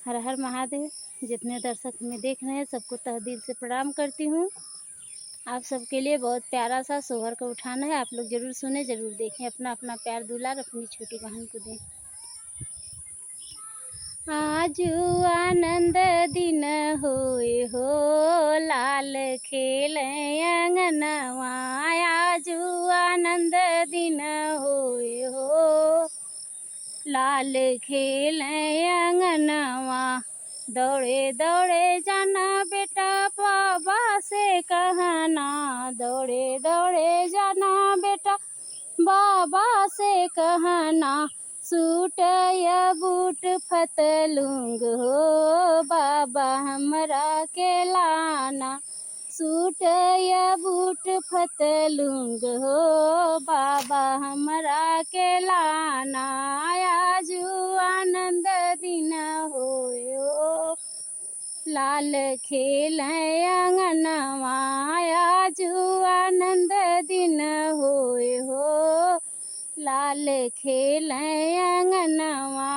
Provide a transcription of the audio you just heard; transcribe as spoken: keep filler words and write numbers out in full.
हर हर महादेव। जितने दर्शक हमें देख रहे हैं, सबको तहे दिल से प्रणाम करती हूँ। आप सबके लिए बहुत प्यारा सा सोहर का उठान है, आप लोग जरूर सुने, जरूर देखें, अपना अपना प्यार दुलार अपनी छोटी बहन को दें। आजु आनंद दिन होए हो, लाल खेल अंगनवा। आजु आनंद दिन होए हो, लाल खेल अंगनवा। दौड़े दौड़े जाना बेटा बाबा से कहना, दौड़े दौड़े जाना बेटा बाबा से कहना। सूट या बूट फतलूंग हो बाबा हमरा के लाना, सूट या बूट फतलूंग हो बाबा हमरा के लाना। आजु आनंद दिन होए हो, लाल खेल अंगनवा। आजु आनंद दिन होए हो, लाल खेल अंगनवा।